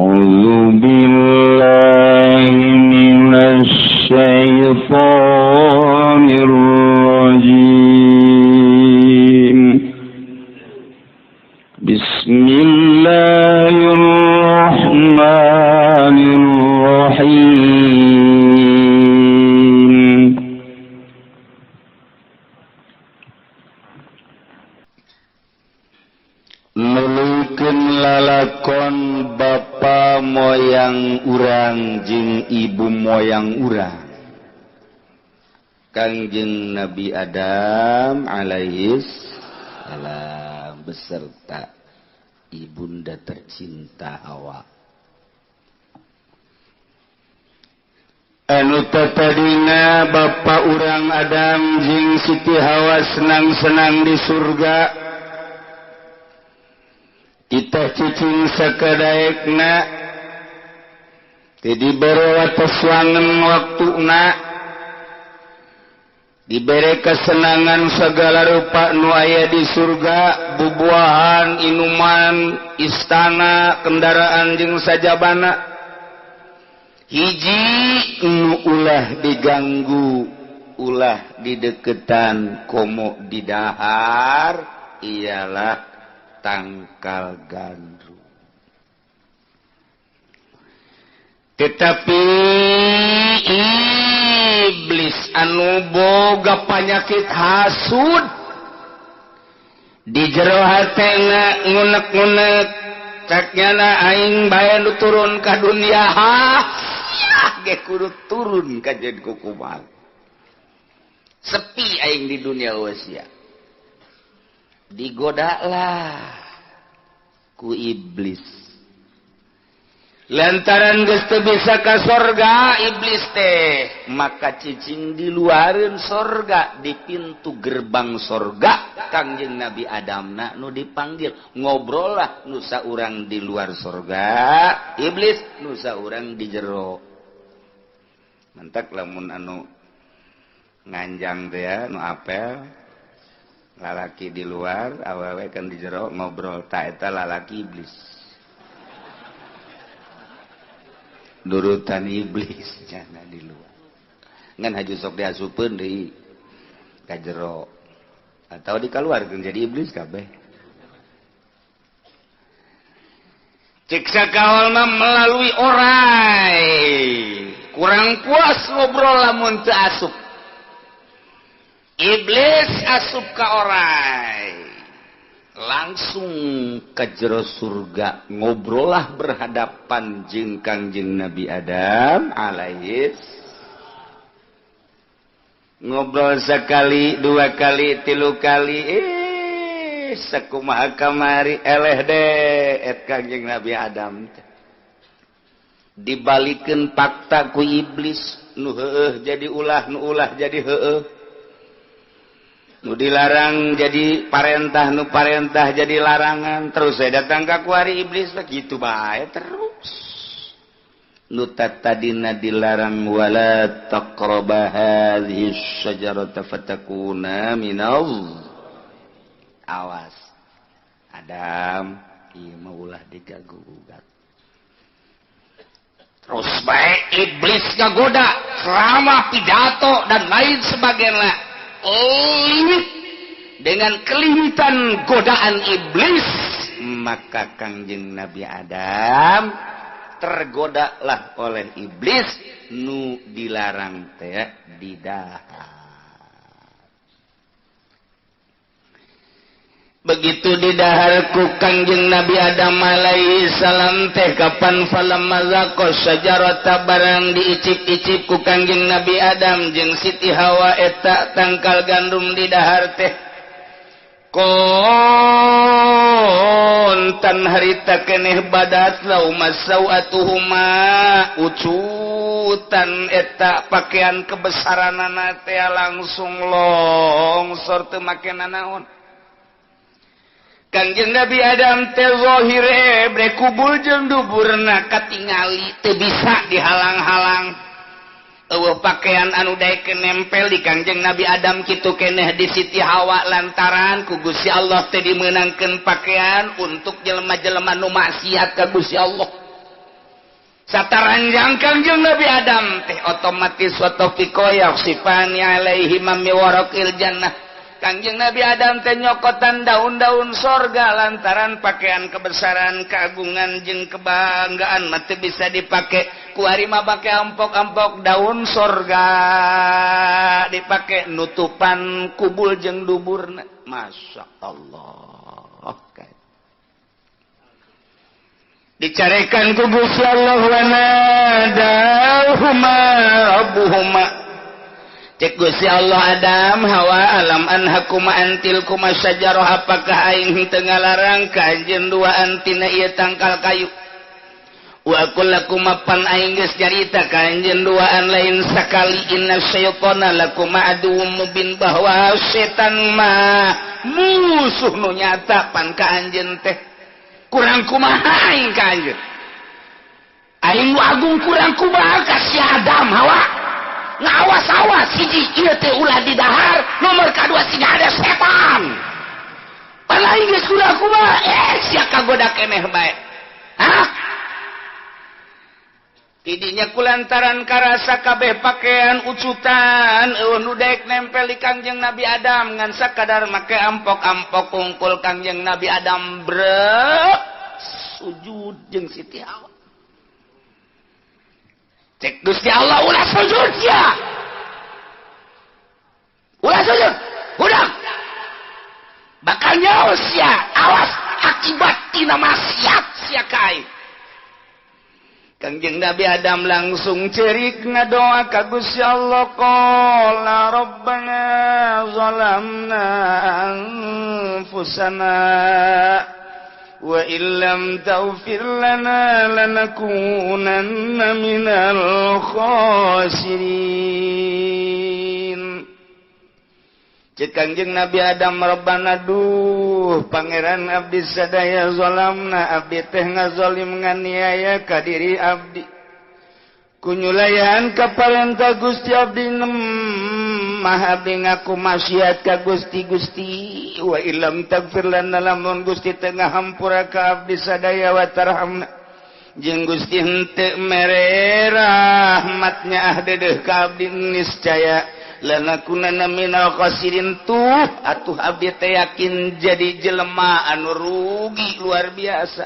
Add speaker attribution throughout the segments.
Speaker 1: أعوذ بالله من الشيطان الرجيم. بسم الله الرحمن الرحيم. Nuluykeun lalakon bapa moyang urang jeung ibu moyang urang Kangjeng Nabi Adam alaihis salam beserta ibunda tercinta Hawa. Anu tatadina bapa urang Adam jeung Siti Hawa senang-senang di surga. Kita cicing sakadaekna teu dibere wates wangen waktuna, dibere kesenangan segala rupa nu aya di surga, bubuahan, inuman, istana, kendaraan jeung sajabana. Hiji nu ulah diganggu, ulah dideketan, komo didahar ialah tangkal gandum. Tetapi iblis anu boga panyakit hasud di jero hatena ngunek-ngunek cek nyana aing bae nu turun ka dunia, ha ge kudu turun ka jeung kukumaha. Sepi aing di dunia wasia. Digodalah ku iblis. Lantaran geus teu bisa ka sorga iblis teh, maka cicing di luareun sorga, di pintu gerbang sorga Kangjeng Nabi Adamna nu dipanggil, ngobrollah nu saurang di luar sorga, iblis nu saurang di jero. Mantak lamun anu nganjang teh ya, nu apel lalaki di luar, awewe kan di jero ngobrol, ta eta lalaki iblis. Nurutan iblis jana di luar. Ngan haju sok diasupeun deui ka jero atau dikaluarkeun jadi iblis kabeh. Cek sakaol mah melalui orai. Kurang puas ngobrol lamun teu asup. Iblis asup ka orai, langsung ke jero surga, ngobrollah berhadapan jeung Kangjeng Nabi Adam alaihis. Ngobrol sekali, dua kali, tilu kali, sakumaha kamari eleh deh et Kangjeng Nabi Adam. Dibalikeun fakta ku iblis, nu heueuh jadi ulah, nu ulah jadi heueuh. Nu dilarang jadi parentah, nu parentah jadi larangan. Terus saya datang ka kuari iblis begitu bae terus. Nu tadina dilarang wala taqraba hadhihi syajarata fatakuna minal. Awas Adam, ieu mah ulah digagu-gugat. Terus bae iblis ngagoda, ceramah, pidato dan lain sebagainya. Limit dengan kelimitan godaan iblis, maka Kangjeng Nabi Adam tergodalah oleh iblis nu dilarang teh didahar. Begitu didahar ku Kangjeng Nabi Adam alaihi salam teh kapan falamma zaqa syajarata barang diicip-icip ku Kangjeng Nabi Adam jeung Siti Hawa eta tangkal gandum didahar teh kontan harita keneh badat lauma sawatuhuma ucutan eta pakaian kebesaranana teh langsung longsor teu make nanaon. Kangjeng Nabi Adam teh zahire bre kubul jeung duburna katingali teu bisa dihalang-halang. Eueuh pakaian anu daekeun nempel di Kangjeng Nabi Adam kitu keneh di Siti Hawa lantaran ku Gusti Allah teh dimeunangkeun pakaian untuk jelema-jelema nu maksiat ka Gusti Allah. Sataranjang Kangjeng Nabi Adam teh otomatis wa taufiqo yakhsifani alaihi min waraqil jannah. Kangjeng Nabi Adam teh nyokotan daun-daun sorga lantaran pakaian kebesaran, keagungan jeung kebanggaan mah teu bisa dipake. Kuari mah pake ampok-ampok daun sorga dipake nutupan kubul jeung duburna. Masya Allah. Dicarekan ku Gusti Allah wa nadahuma rabbuhuma. Cek Gusti Allah Adam Hawa alam anhakuma antil kuma syajarah, apakah aing teu ngalarang ka anjeun duaan tina ieu tangkal kayu. Wa qul lakuma pan aing geus nyarita ka anjeun duaan lain sakali inna syaitana lakuma aduwwum mubin, bahwa setan mah musuh nu nyata pan ka anjeun teh. Kurang kumaha aing ka anjeun? Aing nu agung kurang kumaha ka si Adam Hawa? Ngawas-awas hiji ieu teh ulah didahar, nomor kadua siga ada setan. Pan aing geus kurang kumaha sia kagoda keneh bae. Hah? Tidinya kulantaran karasa kabeh pakaian ucutan eueuh nu daek nempel di Kangjeng Nabi Adam ngan sakadar make ampok-ampok kungkul Kangjeng Nabi Adam brek sujud jeung Siti Hawa. Cek Gusti Allah ulah sujud sia. Ulah sujud, budak. Bakal nyaho sia, awas akibat tina maksiat sia ka aing. Kangjeng Nabi Adam langsung cerik ngadoa ka Gusti Allah, qala rabbana zalamna anfusana wa illam taghfir lana lanakunanna minal khasirin. Cek Kangjeng Nabi Adam, rabbana duh pangeran abdi sadaya zalamna abdi teh ngazalim nganiaya ka diri abdi, kunyulayan ka parentah Gusti abdi nemah abdi ngaku maksiat ka Gusti. Gusti wa illam taghfir lana lamun Gusti teu ngahampura ka abdi sadaya wa tarhamna jeung Gusti henteu mere rahmatnya ah dedeuh ka abdi niscaya lanakunanna minal khasirin. Tuh atuh abdi teh yakin jadi jelema anu rugi luar biasa.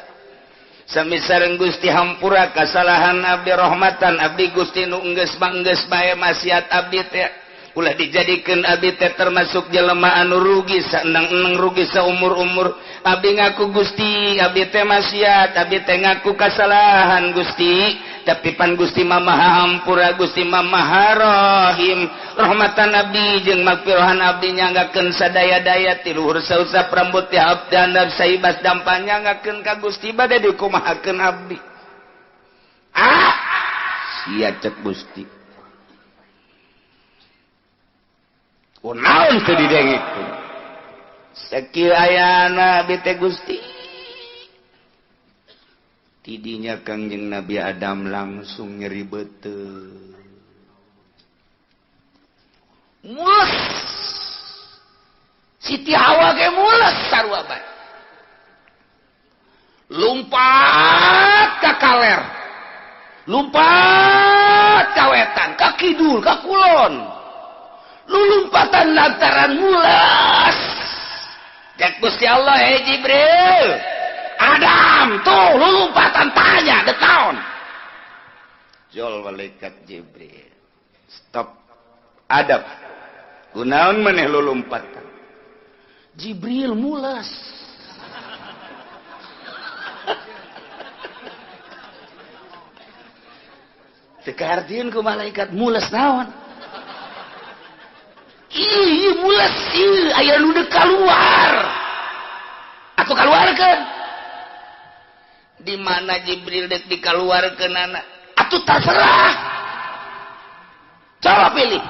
Speaker 1: Sami sareng Gusti hampura kasalahan abdi, rahmatan abdi Gusti nu enggeus manggeus bae maksiat abdi teh ulah dijadikeun abdi teh termasuk jelema anu rugi saendang-endang rugi saumur-umur. Abdi ngaku Gusti abdi teh maksiat, abdi teh ngaku kasalahan Gusti, tapi pan Gusti mah maha hampura, Gusti mah maha rahim. Rahmatan abdi jeung magfirahan abdi nyanggakeun sadaya-daya ti luhur sausap rambut ti abdi handap saibas dampa nyanggakeun ka Gusti bade dikumahakeun abdi. Ah sia cek Gusti kunaon teu didengikeun sakieu ayana abdi teh Gusti. Tidinya Kangjeng Nabi Adam langsung nyeri beuteung. Mules. Siti Hawa ge mules sarua bae. Lumpat ka kaler. Lumpat ka wetan, ka kidul, ka kulon. Lulumpatan lantaran mules. Cek Gusti Allah, "Hei Jibril, Adam tuh lulumpatan tanya dek naon?" Jol malaikat Jibril. Stop. Adam, kunaon maneh lulumpatan? Jibril mules. Teu kahartieun ku malaikat mules naon? Ih, mules ieu aya nu deuk kaluar. Atuh kaluarkeun. Di mana Jibril dek dikaluarkeunana? Atuh terserah. Coba pilih.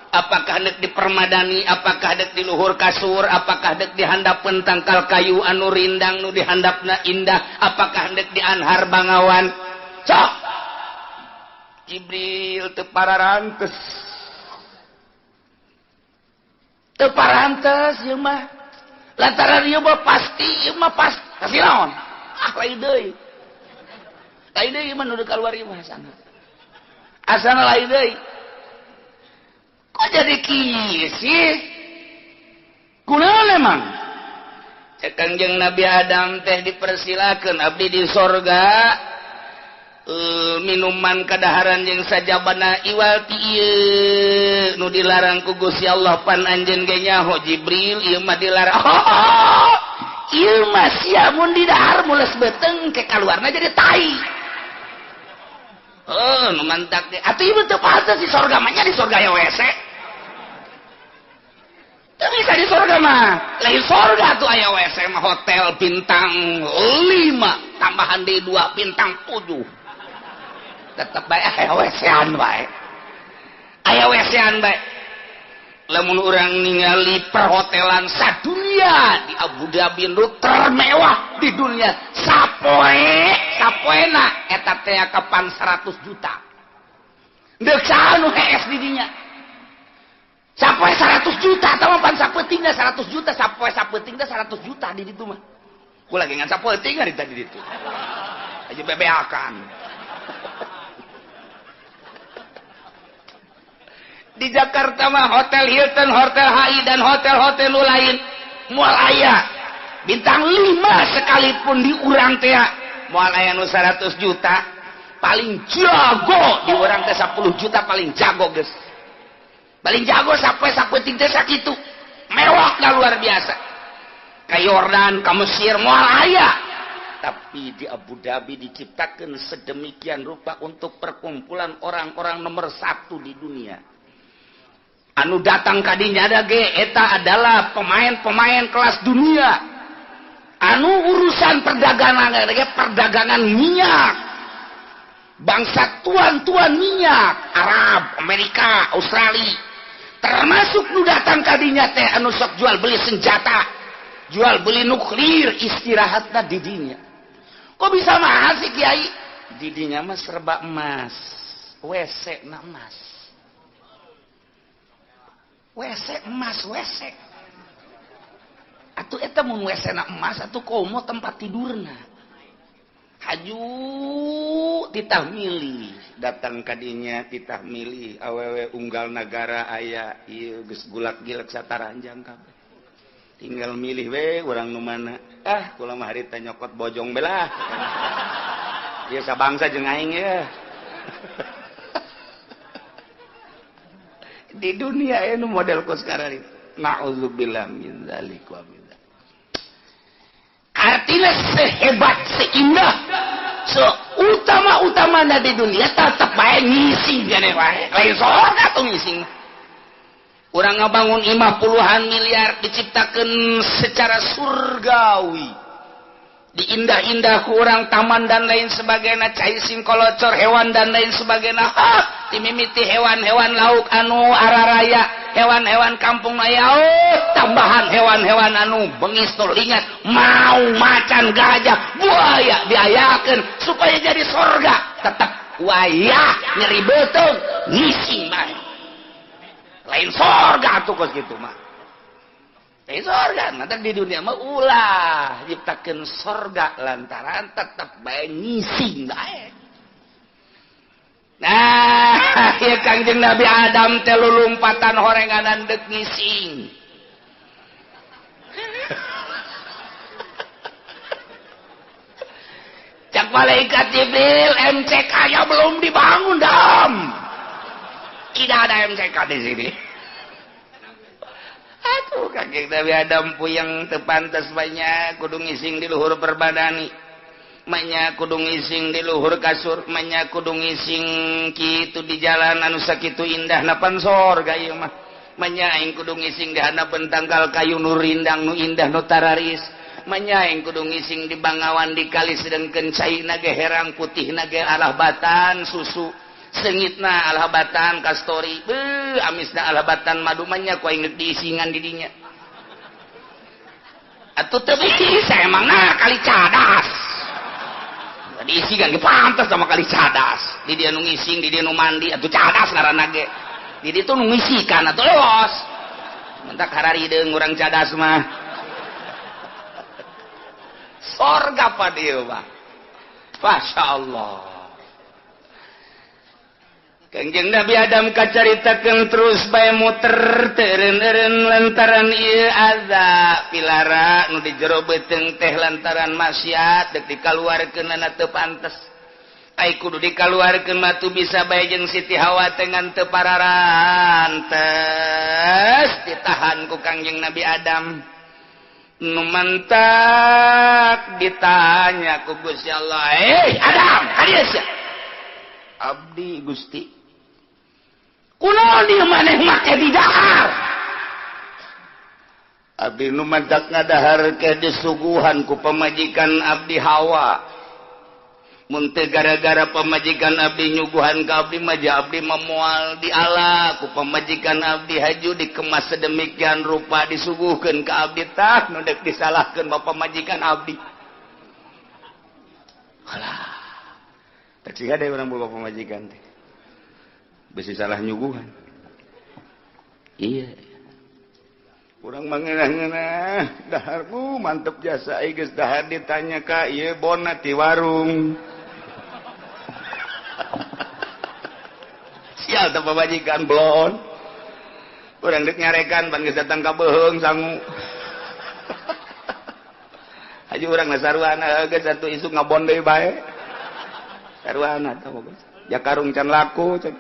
Speaker 1: Apakah dek di permadani, apakah dek di luhur kasur, apakah dek di handapeun tangkal kayu anu rindang nu dihandapna indah, apakah dek di anhar bangawan. Cok. Jibril teu pararantes. Teu parantes ieu mah. Lantaran ieu mah pasti, ieu mah pasti. Kasih naon? Ah lain deui. Lain deui mah nu keluar imah sana. Asana lain deui. Kok jadi kieu sih? Kunaon emang? Cek Kangjeng Nabi Adam teh dipersilakeun abdi di sorga minuman kadaharan jeung sajabana iwal ti ieu nu dilarang ku Gusti Allah pan anjeun ge nyaho Jibril ieu mah dilarang. Oh, ieu mah sia mun didahar mules beuteung ke kaluarna jadi tai. Oh, nu mantak teh atuh ieu teu pantes di sorga mah nya di sorga aya WC. Teu bisa di sorga mah. Lain sorga tuh aya WC mah hotel bintang 5 tambahan deui 2 bintang 7. Tetep bae aya WC-an bae. Aya WC-an bae. Lamun urang ningali perhotelan sadunia di Abu Dhabi nu termewah di dunia sapoe sapoena eta teh kapan 100 juta. Deuk saha nu hees di dinya? Sapoe 100 juta atawa pan sapeutingna 100 juta sapoe sapeutingna 100 juta di ditu mah. Kula ge ngan sapeuting ari tadi ditu. Aja bebeakan. Di Jakarta mah Hotel Hilton, Hotel HI dan hotel-hotel nu lain moal aya bintang 5 sekalipun di urang teh moal aya nu 100 juta, paling jago di urang teh 10 juta paling jago geus. Paling jago sampai sapenting teh sakitu. Mewah dah luar biasa. Ka Yordan, ka Mesir moal aya. Tapi di Abu Dhabi diciptakan sedemikian rupa untuk perkumpulan orang-orang nomor 1 di dunia. Anu datang kadinya ada ge eta adalah pemain-pemain kelas dunia. Anu urusan perdagangan ge perdagangan minyak. Bangsa tuan-tuan minyak Arab, Amerika, Australia. Termasuk nu datang kadinya teh anu sok jual beli senjata, jual beli nuklir, istirahatna di dinya. Kok bisa mahal sih kiai? Di dinya mah serba emas, WC na emas. WC emas WC. Atuh eta mun WC na emas atuh komo tempat tidurna. Haju titah milih datang kadinya titah milih awewe unggal nagara aya ieu geus gulak-gilek sataranjang kabeh. Tinggal milih we urang nu mana. Ah kula mah harita nyokot bojong belah. Ieu sabangsa jeung aing ye. Di dunia ini model kos sekarang itu. Na'udzubillah min dzalik wa min dzalik. Artinya sehebat, seindah, seutama-utamana di dunia tetep bae ngising gane wae. Lain sorga tuh ngising. Urang ngabangun imah puluhan miliar diciptakeun secara surgawi. Diindah-indah ku urang taman dan lain sebagainya, cai singkolocor hewan dan lain sebagainya. Ha, timimiti hewan-hewan lauk anu araraya, hewan-hewan kampung aya, oh, tambahan hewan-hewan anu bengis nu lingat, mau macan, gajah, buaya diayakeun supaya jadi sorga. Tetep wayah nyeri beuteung ngising bae. Lain sorga atuh kos kitu mah. Lain sorga, nanti di dunia mah ulah nyiptakeun sorga lantaran tetep bae ngising bae. Nah, ieu Kangjeng Nabi Adam teh lulumpatan horenganan deuk ngising. Cak malaikat Jibril, MCK-nya belum dibangun, Dam. Tidak ada MCK di sini. Aduh, kakek Nabi Adam puyeng teu pantes banyak kudu ngising di luhur perbadani. Manya kudu ngising di luhur kasur, manya kudu ngising kitu di jalan anu sakitu indah napan sorga ieu mah. Manya aing kudu ngising di handapeun tangkal kayu nu rindang nu indah nu tararis. Manya aing kudu ngising di bangawan di kali sedengkeun caina ge herang putihna ge arah batan susu. Sengitna alhabatan kastori, beuh amisna alhabatan madu manya ku aing geus diisingan di dinya. Atuh teu bisa emangna kali cadas. Diisingan ge pantes sama kali cadas. Di dia nu ngising, di dia nu mandi, atuh cadas ngaranna ge. Di ditu nu ngisikan atuh los. Mentak hararideung urang cadas mah. Sorga pa dieu mah. Masya Allah. Kangjeng Nabi Adam kacaritakeun terus bae muter teu eureun-eureun lantaran ieu azab pilara nu di jero beuteung teh lantaran maksiat deuk dikaluarkeunana teu pantes. Ai kudu dikaluarkeun mah tu bisa bae jeung Siti Hawa teh ngan teu pararantes ditahan ku Kangjeng Nabi Adam. Nu mantak ditanya ku Gusti Allah, "Eh Adam, ka dieu sia?" Abdi Gusti. Kunaon ieu maneh make didahar? Abdi nu mantak ngadahar ke disuguhan ku pamajikan abdi Hawa. Mun teu gara-gara pamajikan abdi nyuguhan ka abdi mah abdi memual di ala ku pamajikan abdi haju dikemas sedemikian rupa disuguhkeun ka abdi tah nu deuk disalahkeun ba pamajikan abdi. Alah. Tak siga deui urang boga pamajikan teh. Besi salah nyuguhan. Iya. Urang mangeunah-ngeunah daharmu mantep jasa ai geus dahar ditanya ka ieu bona ti warung. Sial teh pamajikan blon. Urang deuk nyarekan pan geus datang ka beuheung sangu. Haji urang saruana geus satu isuk ngabon deui bae. Saruana tah bagus. Ja karung can laku cek.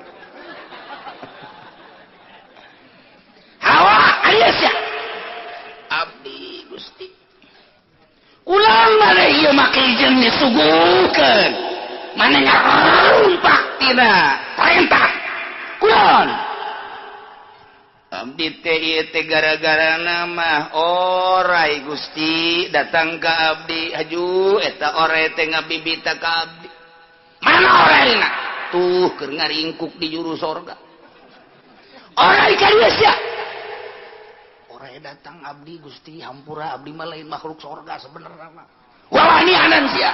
Speaker 1: Hawa aya sia. Abdi Gusti. Ulang maneh ieu make jeung disuguhkeun. Maneh ngarumpak tina perintah. Kulon. Abdi teh ieu teh gara-garana mah orai Gusti datang ka abdi haju eta orai teh ngabibita ka abdi. Mana oraina? Tuh keur ngaringkuk di juru sorga. Orai ka dieu sia. Orai datang abdi Gusti hampura abdi mah lain makhluk sorga sebenarnya mah. Wawani anan sia.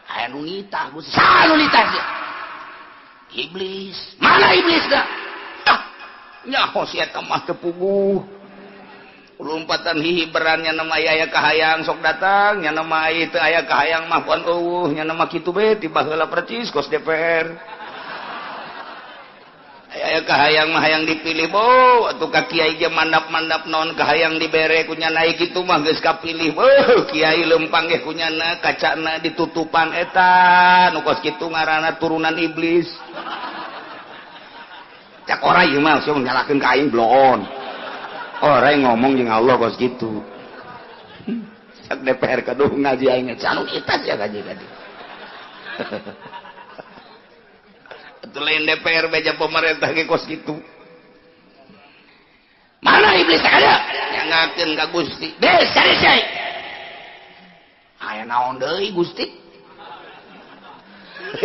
Speaker 1: Aya nu nitah Gusti. Saha nu nitah sia? Iblis. Mana iblis dah? Ah, nyaho sia eta mah teu puguh. Lompatan hihiberan nya nama aya kahayang sok datang, nya nama aya teu aya kahayang mah pon eueuh, nya nama kitu bae ti baheula percis kos DPR. Aya kahayang mah hayang dipilih bo, atuh ka kiai ge mandap-mandap naon kahayang dibere ku nya naik kitu mah geus kapilih. Beuh, kiai lempang ge ku nyana kacana ditutupan eta nu kos kitu ngaranna turunan iblis. Cak ora ieu mah sia nyalakeun ka aing bloon. Orang ngomong jeung Allah kos kitu. Cak DPR kaduh ngaji aing anu kita sia ngaji tadi. Atuh lain DPR beja pemerintah ge kos kitu. Mana iblis ada? Nyangakeun ka Gusti. Des cari cai. Aya naon deui Gusti?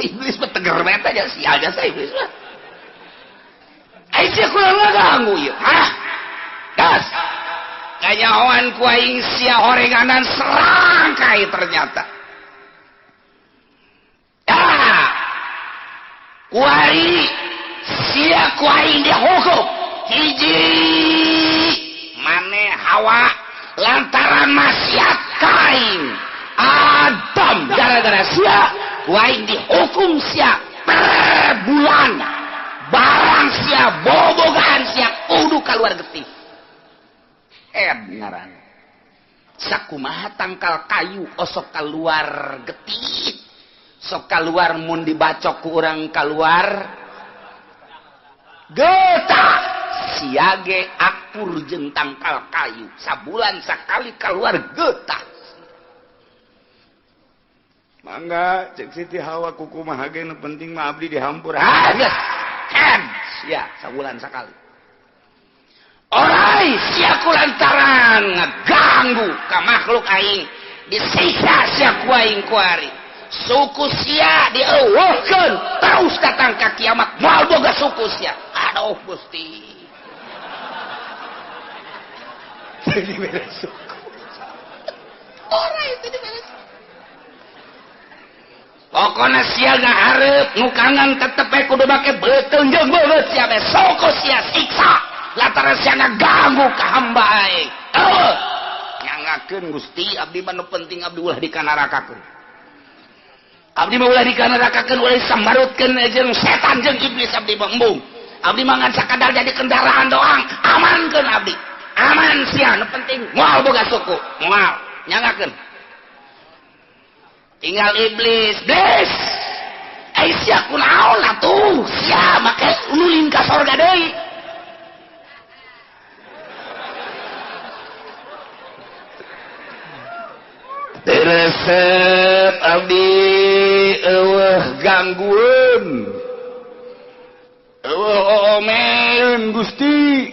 Speaker 1: Iblis mah teger bae aja sial jasa iblis mah. Ai sia kurang ngaganggu ieu. Hah? Gas. Kanyahoan ku aing sia horenganan serangkai ternyata. Ah. Kuari sia ku aing dihukum. Hiji mane Hawa lantaran maksiat ka aing. Adam gara-gara sia ku aing dihukum sia per bulan. Barang sia bobogaan sia kudu kaluar getih. Ngaran sakumaha tangkal kayu osok keluar getih sok keluar mun dibacok ku urang keluar getah siage akur jeung tangkal kayu sabulan sakali keluar getah. Mangga cek Siti Hawa kukumaha ge nu penting mah abdi dihampur. Ah geus kan sia sabulan sakali. Orai sia ku lantaran ngaganggu ka makhluk aing disiksa sia ku aing kuari suku sia dieuweuhkeun terus datang ka kiamat moal boga suku sia. Aduh Gusti. Jadi beres suku. Orai itu beres. Pokona sia ngahareup nu kangen tetep we kudu make beuteung jeung beungeut sia be suku sia siksa. Lantaran sia ngaganggu ka hamba aing. Nyangakeun Gusti abdi mah nu penting abdi ulah dikanarakakeun. Abdi mah ulah dikanerakakeun ulah disambarutkeun jeung setan jeung iblis abdi mah embung. Abdi mah ngan sakadar jadi kendaraan doang, amankeun abdi. Aman sia nu penting moal boga suku, moal nyangakeun. Tinggal iblis, iblis. Ai sia kunaon atuh? Sia make ulin ka sorga deui. Resep abdi eueuh ganggueun. Eueuh oomeun Gusti.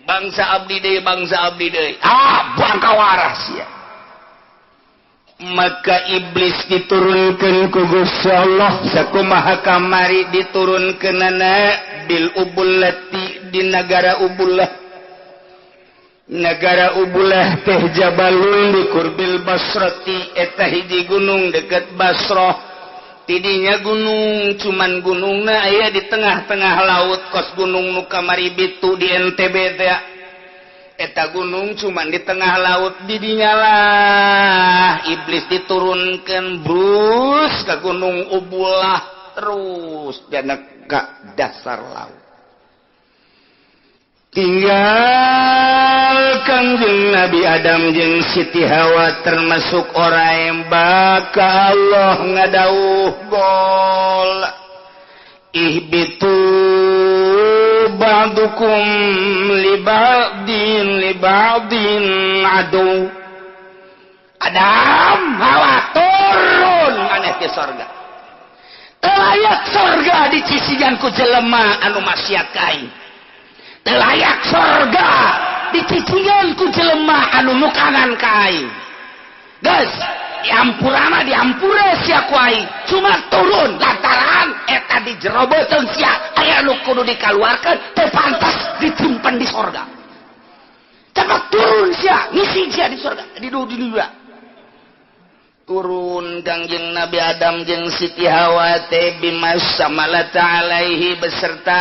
Speaker 1: Bangsa abdi deui, bangsa abdi deui. Ah, bangka waras sia. Maka iblis diturunkeun ku Gusti Allah sakumaha kamari diturunkeunana bil ubullati di nagara Ubullah. Nagara Ubullah teh jabalun di kurbil Basrati eta hiji gunung deket Basrah. Tidinya gunung cuman gunungna aya di tengah-tengah laut kos gunung nu kamari bitu di NTB teh. Eta gunung cuman di tengah laut didinya lah iblis diturunkan brus ke gunung Ubullah terus dan ke dasar laut. Tinggal Kangjeng Nabi Adam jeung Siti Hawa termasuk orang yang baka Allah ngadauh gol ihbitu ba'dukum li ba'din adu. Adam Hawa turun maneh ti sorga. Teu layak sorga dicisian ku jelema anu maksiat ka aing. Teu layak sorga dicician ku jelema anu mukangan ka aing. Geus diampurana diampura sia ku aing, cuma turun lantaran eta di jero beuteung sia aya nu kudu dikaluarkeun teu pantas disimpen di sorga. Cepat turun sia, ngisi sia di sorga, di dunia. Turun Kangjeng Nabi Adam jeung Siti Hawa teh bimas samalata alaihi beserta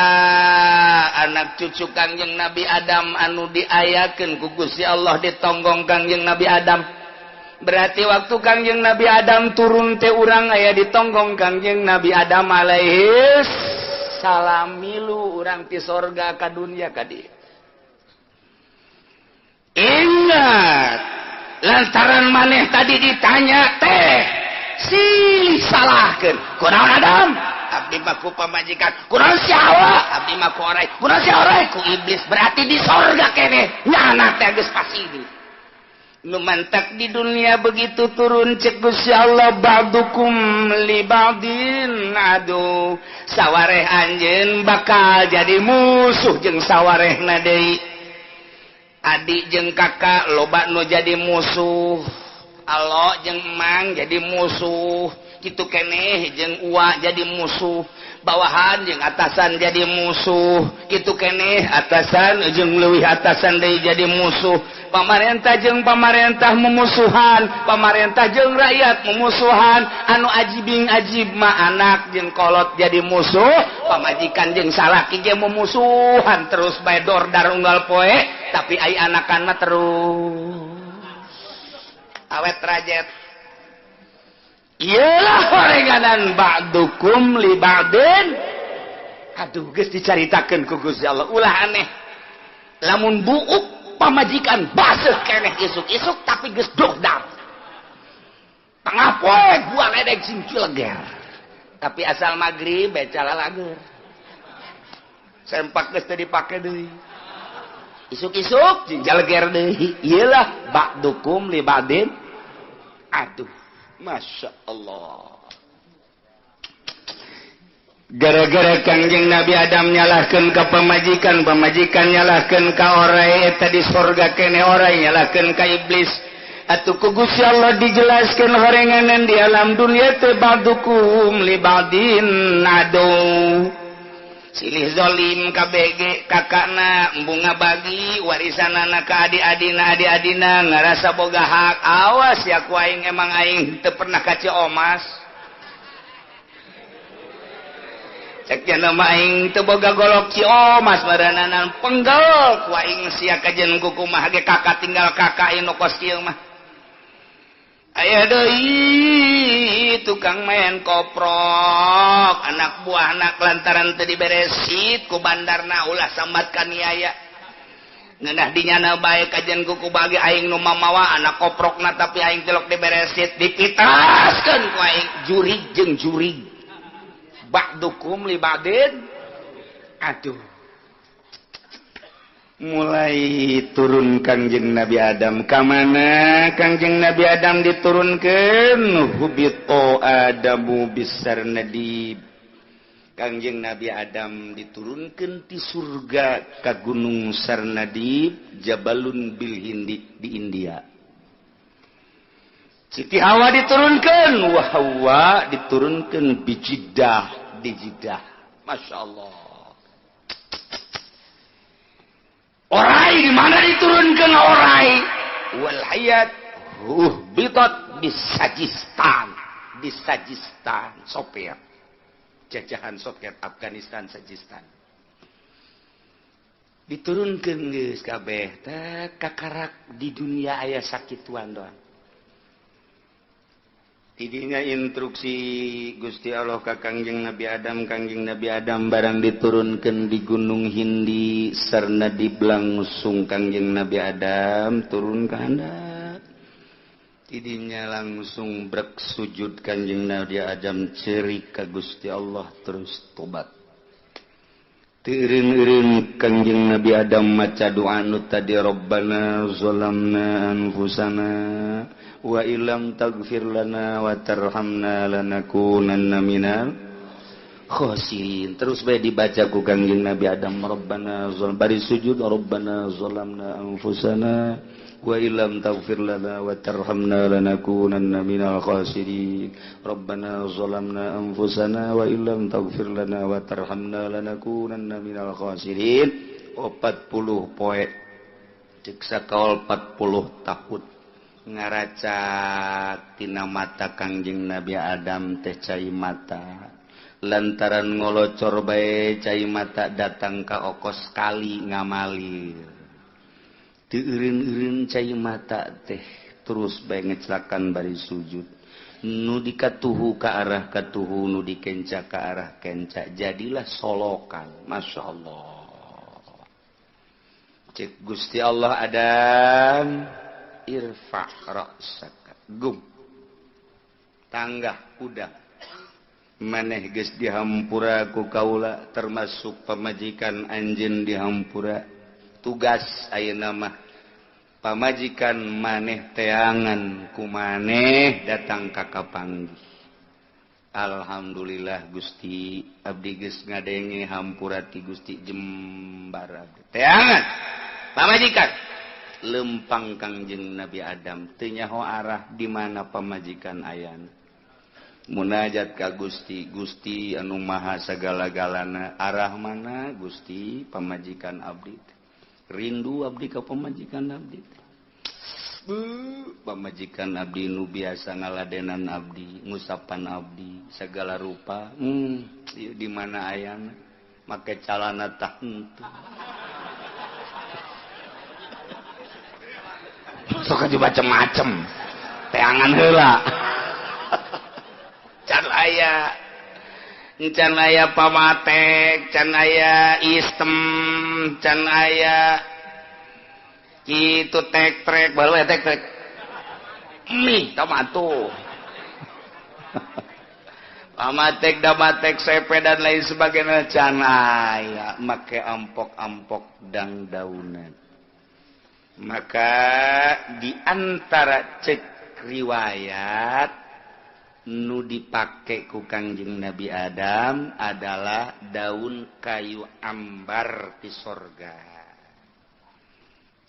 Speaker 1: anak cucu Kangjeng Nabi Adam anu diayakeun ku Gusti Allah ditonggong Kangjeng Nabi Adam. Berarti waktu Kangjeng Nabi Adam turun teh urang aya ditonggong Kangjeng Nabi Adam alaihi salam milu urang ti sorga ka dunia ka dieu. Ingat lantaran maneh tadi ditanya teh silih salahkeun kunaon Adam abdi mah ku pamajikan kunaon si Hawa abdi mah ku orai kunaon si orai ku iblis berarti di sorga keneh nyana teh geus pasti nu mantak di dunia begitu turun cek Gusti Allah ba'dukum li ba'din adu sawareh anjeun bakal jadi musuh jeung sawarehna deui. Adik jeung kakak loba nu jadi musuh, alo jeung emang jadi musuh, kitu keneh jeung uwa jadi musuh, bawahan jeung atasan jadi musuh, kitu keneh atasan jeung leuwih atasan deui jadi musuh, pamarentah jeung pamarentah memusuhan, pamarentah jeung rakyat memusuhan, anu ajibing ajib mah anak jeung kolot jadi musuh, pamajikan jeung salaki ge memusuhan terus bae dordar unggal poe. Tapi ai anakan mah terus awet rajet. Iyalah horenganan ba'dukum li ba'din. Aduh geus dicaritakeun ku Gusti Allah ulah aneh. Lamun buuk pamajikan baseuh keneh isuk-isuk tapi geus dogdar. Tengah poe gua ledeg sing cileger. Tapi asal magrib bae calalager. Sempak geus teu dipake deui. Isuk-isuk jaleger deui. Iyalah ba'dukum li ba'din. Aduh, Masya Allah. Gara-gara Kangjeng Nabi Adam nyalahkeun ka pamajikan, pamajikan nyalahkeun ka orai eta di sorga kene orai nyalahkeun ka iblis. Atuh ku Gusti Allah dijelaskeun horenganan di alam dunia teh ba'dukum li ba'din adu. Silih zolim KBG kakakna bunga bagi warisanana ka adi-adina adi-adina ngarasa boga hak awas ya ku aing emang aing teu pernah ka Ciomas cek cenah mah aing teu boga golok Ciomas barananan penggel ku aing sia kajen ku kumaha ge kakak tinggal kakak anu kos kieu mah aya deui Tukang main koprok anak buah anak lantaran teu diberesit ku bandarna ulah sambat kaniaya ngeunah dinyana bae kajian ku bagi aing nu mamawa anak koprokna tapi aing tilok diberesit dipitaskeun ku aing jurig jeung jurig ba'dukum li ba'din. Aduh, mulai turun Kangjeng Nabi Adam ka mana? Kangjeng Nabi Adam diturunkeun hubito Adamu bisarnadib. Kangjeng Nabi Adam diturunkeun ti surga ka Gunung Sarnadib, Jabalun bil Hindi di India. Siti Hawa diturunkeun, wa Hawa diturunkeun bi Jiddah di Jiddah. Masya Allah. Orai di mana diturunkan orai? Wal hayat bitot di Sajistan, di Sajistan Soviet. Jajahan Soviet Afghanistan Sajistan. Diturunkan geus kabeh teh kakarak di dunia aya sakituan doang. Tidinya instruksi Gusti Allah ka Kangjeng Nabi Adam, Kangjeng Nabi Adam barang diturunkan di Gunung Hindi Sarnadib langsung Kangjeng Nabi Adam turun ke handap. Tidinya langsung brek sujud Kangjeng Nabi Adam cerik ka Gusti Allah terus tobat. Teu eureun-eureun Kangjeng Nabi Adam maca doa nu tadi Rabbana zalamna anfusana wa illam taghfir lana wa tarhamna lanakunanna minal khasirin. Terus bae dibaca ku Kangjeng Nabi Adam Rabbana zalam bari sujud Rabbana zalamna anfusana wa illam taghfir lana wa tarhamna lanakunanna minal khasirin. Rabbana zalamna anfusana wa illam taghfir lana wa tarhamna lanakunanna minal khasirin. 40 poe cek sakaol 40 tahun ngaracak tina mata Kangjeng Nabi Adam teh cai mata lantaran ngolocor bae cai mata datang ka okos kali ngamalir teu eureun-eureun cai mata teh terus bae ngeclakan bari sujud nu dikatuhu ka arah katuhu nu dikenca ka arah kenca jadilah solokan. Masya Allah. Cek Gusti Allah Adam irfa ra'saka gum tanggah udah maneh geus dihampura ku kaula termasuk pamajikan anjeun dihampura tugas ayeuna mah pamajikan maneh teangan ku maneh datang ka kapanggih. Alhamdulillah Gusti abdi geus ngadenge hampura ti Gusti jembar abdi teangan pamajikan lempang Kangjeng Nabi Adam teu nyaho arah di mana pamajikan ayana munajat ka Gusti Gusti anu maha sagala-galana arah mana Gusti pamajikan abdi rindu abdi ka pamajikan abdi pamajikan abdi nu biasa ngaladenan abdi ngusapan abdi segala rupa di mana ayana make calana tah henteu sok aja macem-macem teangan heula can aya can aya pamatek can aya istem can aya kitu tek trek baru tek trek mie tomato pamatek damatek sepe dan lain sebagainya can aya make ampok-ampok dang daunan. Maka di antara cek riwayat nu dipake ku Kangjeng Nabi Adam adalah daun kayu ambar di sorga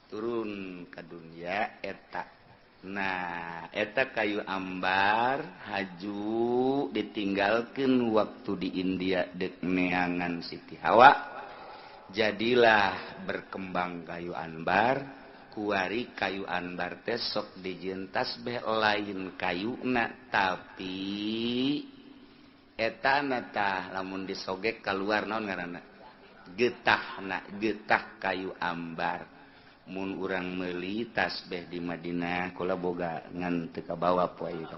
Speaker 1: turun ke dunia eta. Nah eta kayu ambar haju ditinggalkan waktu di India dek neangan Siti Hawa jadilah berkembang kayu ambar. Kuari kayu anbar teh sok dijieun tasbih lain kayuna tapi etana tah lamun disogek keluar naon ngaranna getahna getah kayu ambar. Mun urang meuli tasbih di Madinah kula boga ngan teu kabawa poe ieu.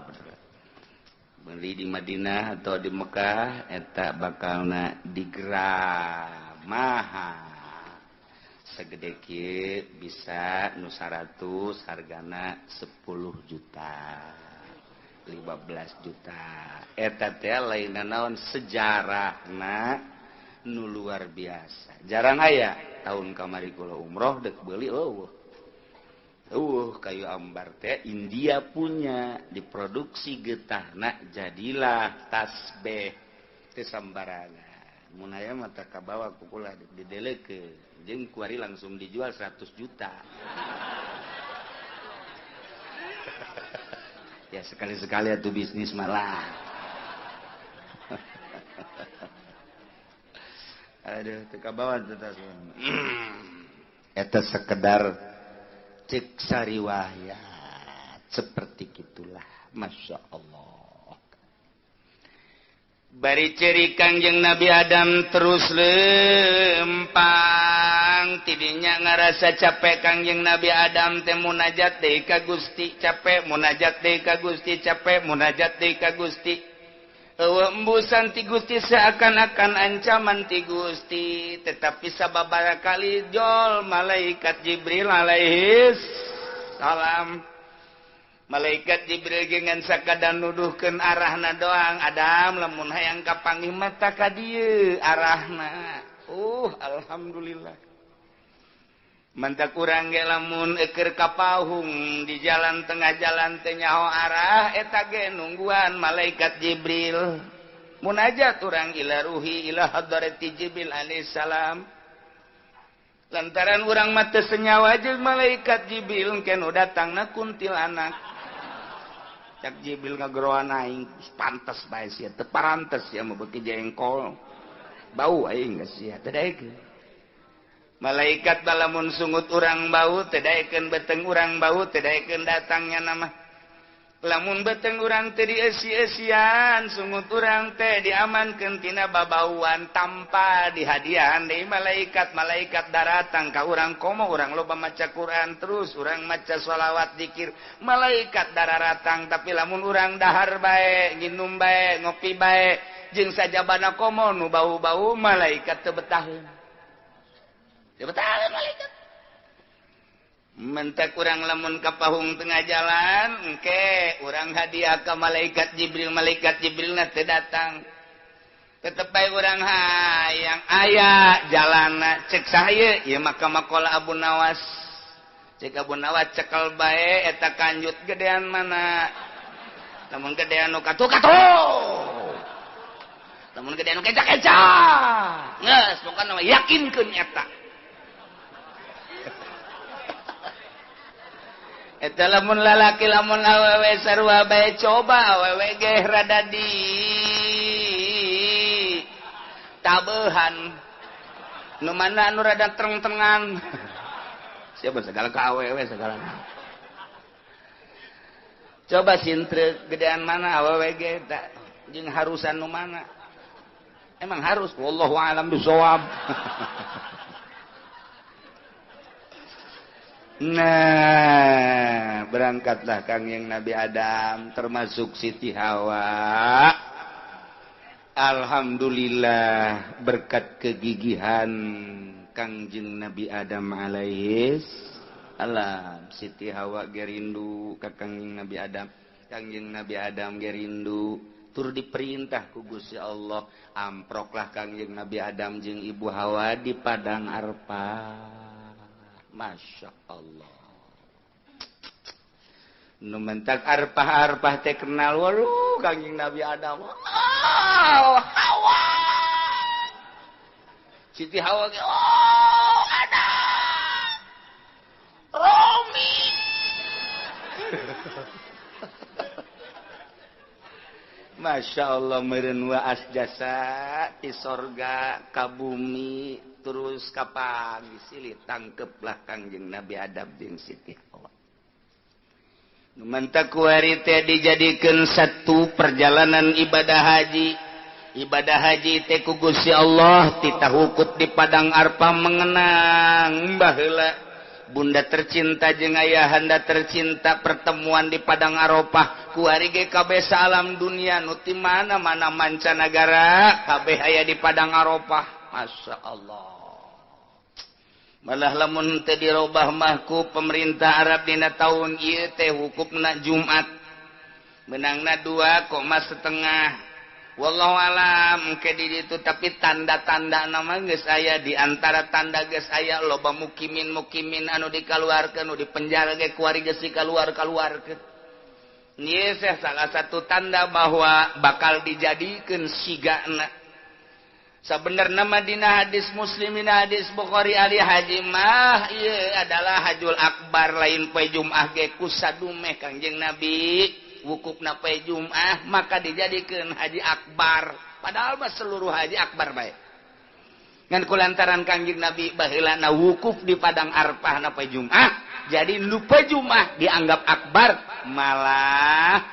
Speaker 1: Meuli di Madinah atau di Mekah eta bakalna digerak mahal. Segede kieu bisa nu 100 hargana 10 juta, 15 juta. Eta teh lain naon sejarahna nu luar biasa. Jarang aya tahun kamari kula umroh dek beuli eueuh. Eueuh kayu ambar teh India punya diproduksi getahna jadilah tasbih teh sambarangan. Mun aya mah teh kabawa ku kula didelekeun jeung kuari langsung dijual 100 juta. Ya sekali-sekali atuh bisnis malah. Aduh teu kabawa teh tas. Eta sekedar cek sariwayat seperti gitulah. Masya Allah. Bari ceri Kangjeng Nabi Adam terus lempang tidinya ngarasa capek Kangjeng Nabi Adam teh munajat deui ka Gusti capek munajat deui ka Gusti capek munajat deui ka Gusti eueuh embusan ti Gusti seakan-akan ancaman ti Gusti tetapi sababaraha kali jol malaikat Jibril alaihis salam malaikat Jibril gengan sakadan nuduhkeun arahna doang Adam lamun hayang kapanggih mata ka dieu arahna. Alhamdulillah mantak urang ge lamun eukeur ka pahung di jalan tengah jalan teh nyaho arah eta ge nungguan malaikat Jibril munajat urang ila ruhi ila hadrati Jibril alaihissalam lantaran urang mah teu senyawa jeung malaikat Jibril engke nu datangna kuntilanak. Cak Jibril ngageroan aing pantes bae sia teu parantes sia mah beuki jengkol bau aing geus sia teu daekeun. Malaikat balamun sungut urang bau teu daekeun beteng urang bau teu daekeun datangnya nama. Lamun beteng urang teh dieusi-eusian sungut urang teh diamankeun tina babauan tanpa dihadiahan deui malaikat. Malaikat daratang ka urang komo urang loba maca Quran terus urang maca sholawat zikir malaikat dararatang tapi lamun urang dahar bae nginum bae ngopi bae jeung sajabana komo nu bau-bau malaikat teu betaheun teu betaheun malaikat. Mentak urang lamun ka pahung tengah jalan engke urang hadiah ka malaikat Jibril malaikat Jibril na teu datang tetep bae urang hayang aya jalana cek saha ieu mah ka makola Abu Nawas cek Abu Nawas cekel bae eta kanjut gedean mana lamun gedean nu katu-katu lamun gedean nu keca-keca geus pokona mah yakinkeun eta. Eta lamun lalaki lamun awewe sarua bae coba awewe ge rada di tabehan nu mana anu rada treng-trengan siapa segala ka awewe segala coba sintrek gedean mana awewe ge jeung harusan nu mana emang harus wallahu alam bisawab. Nah, berangkatlah Kangjeng Nabi Adam termasuk Siti Hawa. Alhamdulillah berkat kegigihan Kangjeng Nabi Adam alaihis salam. Siti Hawa gerindu ka Kangjeng Nabi Adam. Kangjeng Nabi Adam gerindu tur diperintah ku Gusti Allah amproklah Kangjeng Nabi Adam jeung Ibu Hawa di padang Arfah. Masya Allah. Nu mentak arpah-arpah teh kenal waduh Kangjeng Nabi Adam. Oh, Hawa. Siti Hawa ge oh, Adam. Romi. Masya Allah meureun waas jasa ti sorga ka bumi terus kapan silih tangkeplah Kangjeng Nabi Adam jeung Siti Hawa. Nu mantak kuari teh dijadikeun satu perjalanan ibadah haji. Ibadah haji teh ku Gusti Allah titahukut di padang Arfah mengenang baheula bunda tercinta jeung ayahanda tercinta pertemuan di padang Arafah Kuari ge kabeh alam dunia nu ti mana-mana mancanagara kabeh aya di Padang Arafah. Masya Allah. Malah lamun teu dirobah mah ku pemerintah Arab dina tahun ieu teh wukufna Jumat menangna 2,5. Wallahu alam ke di ditu, tapi tanda-tanda nama geus aya. Di antara tanda geus aya loba mukimin-mukimin anu dikaluarkeun, nu di penjara ge kuari geus dikaluar-kaluarkeun. Ieu salah satu tanda bahwa bakal dijadikeun sigana. Sabenerna mah dina hadis Muslim, dina hadis Bukhari, ali haji mah ieu adalah hajul akbar, lain poe Jumat ge kusadumeh Kangjeng Nabi wukufna poe Jumat maka dijadikeun haji akbar. Padahal mah seluruh haji akbar bae, ngan kulantaran Kangjeng Nabi baheulana wukuf di Padang Arfah na poe Jumat, jadi nu poe Jumat dianggap akbar. Malah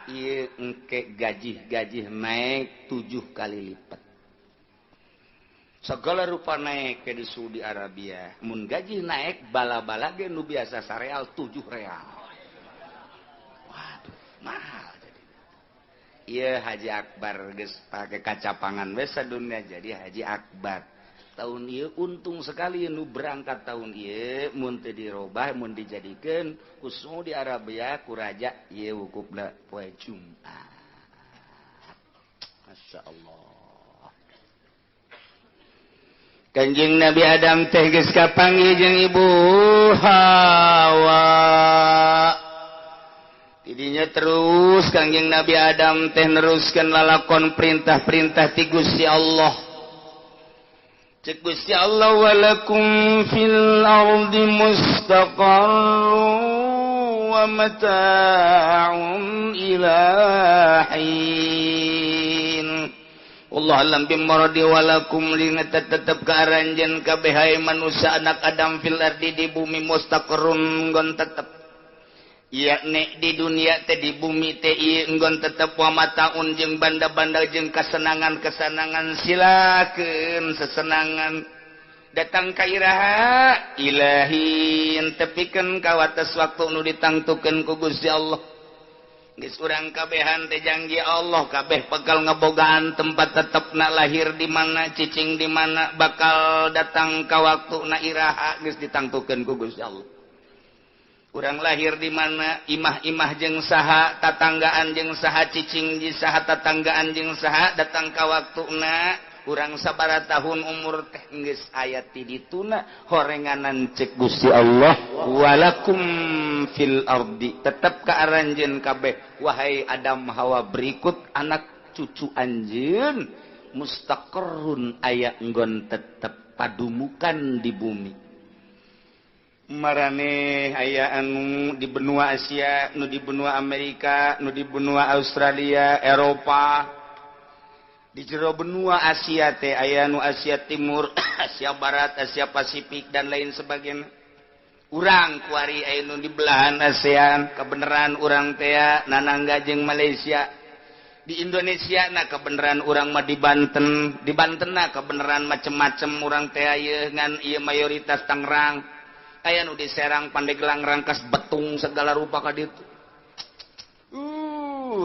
Speaker 1: ieu engke gaji-gaji naik 7 kali lipat, segala rupa naik ke di Saudi Arabia. Mun gaji naik bala-bala ge nu biasa sareal 7 real, waduh mahal. Jadi iya haji akbar geus pake kacapangan we sadunya jadi haji akbar tahun ieu. Untung sekali nu berangkat tahun ieu mun teu dirobah, mun dijadikeun ku Saudi Arabia ku raja ieu wukufna poe Jumat. Masya Allah. Kanjeng Nabi Adam teh geus kapanggih jeung Ibu Hawa. Tidinya terus Kangjeng Nabi Adam teh neruskeun lalakon perintah-perintah ti Gusti Allah. Cek Gusti Allah, walakum fil ardi mustaqarrun wa mata'un ila hin. Allah alam bimuradi. Walakum lingat tetep ka aranjeun kabeh hai manusia anak Adam, fil ardi di bumi, mustaqarrun nggon tetep, yakni di dunia teh, di bumi teh ieu nggon tetep, wa mataun jeung banda-banda jeung kasenangan-kesenangan, silakeun sesenangan datang ka iraha, ilahin tepikeun ka wates waktu nu ditangtukeun ku Gusti Allah. Geus urang kabehan teh janji Allah kabeh bakal ngebogaan tempat tetepna, lahir di mana, cicing di mana, bakal datang ka waktuna iraha geus ditangtukeun ku Gusti Allah. Urang lahir di mana, imah-imah jeung saha, tatanggaan jeung saha, cicing di saha, tatanggaan jeung saha, datang ka waktuna urang sabaraha tahun umur teh geus aya ti dituna horenganan. Cek Gusti Allah, walakum fil ardi tetep ka aranjeun kabeh wahai Adam Hawa berikut anak cucu anjeun, mustaqarrun aya nggon tetep padumukan di bumi. Marane aya anu di benua Asia, nu di benua Amerika, nu di benua Australia, Eropa. Di jero benua Asia teh aya nu Asia Timur, Asia Barat, Asia Pasifik dan lain sebagainya. Urang kuari aya nu di belahan ASEAN, kebenaran urang teh nanangga jeung Malaysia. Di Indonesia na kebenaran urang mah di Banten, di Banten na kebenaran macem-macem urang teh ieu, ngan ieu mayoritas Tangerang. Aya nu di Serang, Pandeglang, Rangkas Betung segala rupa ka ditu.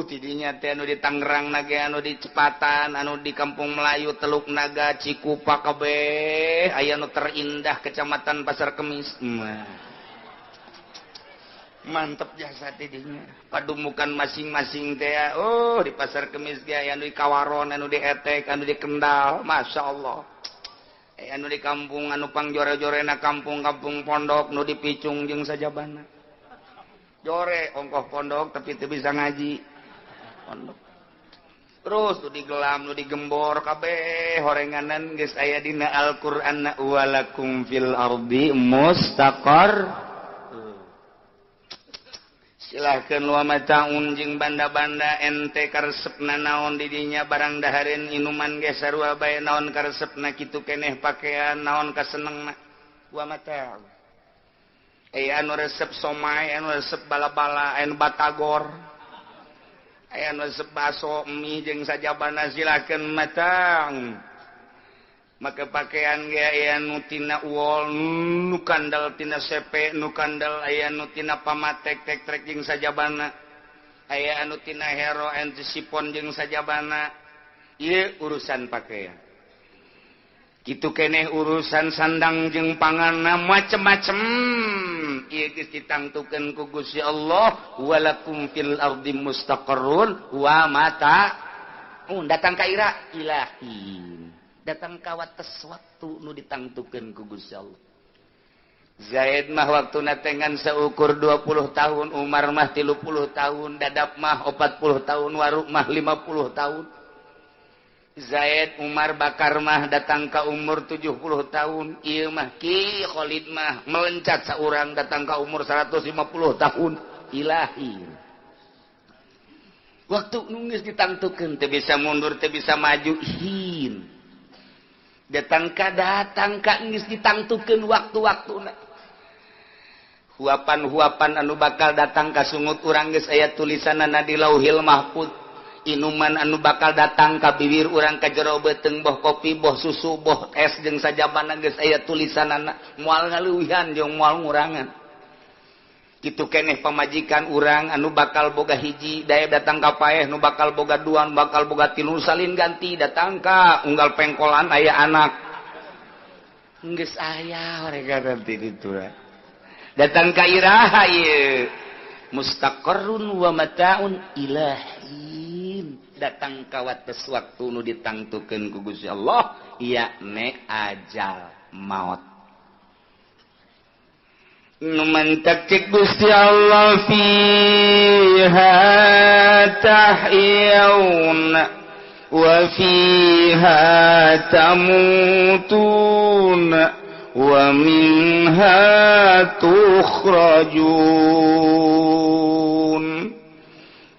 Speaker 1: Tidinya teh anu di Tangerang na ge anu di Cepatan, anu di Kampung Melayu, Teluk Naga, Cikupa kabeh, aya nu terindah Kecamatan Pasar Kemis. Mantep jasa tidinya. Padumukan masing-masing teh, oh di Pasar Kemis ge aya anu di Kawaron, anu di Etek, anu di Kendal, Masya Allah. Anu di kampung anu pangjore-jorena kampung-kampung pondok nu dipicung jeung sajabana. Jore ongkoh pondok tapi teu bisa ngaji. Pondok. Terus nu digelam, nu digembor kabeh horenganan geus aya dina Al-Qur'an, walakum fil ardi mustaqar. Silahkan wa mataun jeung banda-banda ente karesepna naon didinya, barang dahareun inuman ge sarua bae, naon karesepna kitu keneh, pakaian naon kasenengna, wa mataun. Aya anu resep somai, anu resep bala-bala, anu batagor, aya anu resep baso mie jeung sajabana, silakeun mataun. Maka pakaian ge aya nu tina wol, nu kandal tina sepe, nu kandal aya nu tina pamatek tek trek jeung sajabana. Aya anu tina hero antisipon jeung sajabana. Ieu urusan pakaian. Kitu keneh urusan sandang jeung panganna macem-macem. Ieu geus ditangtukeun ku Gusti Allah, walakum fil ardi mustaqarrun wa mata. Datang ka ira ilahi. Datang ka wates waktu nu ditangtukeun ku Gusti Allah. Zaid mah waktuna tengan seukur 20 tahun, Umar mah 30 tahun, Dadap mah 40 tahun, Waruk mah 50 tahun. Zaid, Umar, Bakar mah datang ke umur 70 tahun. Ieu mah Ki Khalid mah melencat saurang datang ke umur 150 tahun. Ilahi. Waktu nu geus ditangtukeun teu bisa mundur, teu bisa maju. Hin. Datang ka geus ditangtukeun waktu-waktuna. Huapan-huapan anu bakal datang ka sungut urang geus aya tulisanana di Lauhil Mahfuz. Inuman anu bakal datang ka bibir urang ka jero beuteung, boh kopi, boh susu, boh es jeung sajabana geus aya tulisanana, moal ngaleuwihan jeung moal ngurangan. Kitu keneh pamajikan urang anu bakal boga hiji, daya datang ka paeh nu bakal boga dua, nu bakal boga tilu, salin ganti datang ka unggal pengkolan aya anak. Geus aya mereka nanti ditu. Datang ka iraha ieu mustaqarrun wa mata'un ilahin. Datang ka wates waktu nu ditangtukeun ku Gusti Allah, yakni ajal maut. Nu mantak cek Gusti Allah fiha tahyauna wa fiha tamutuna wa minha tukhrajun.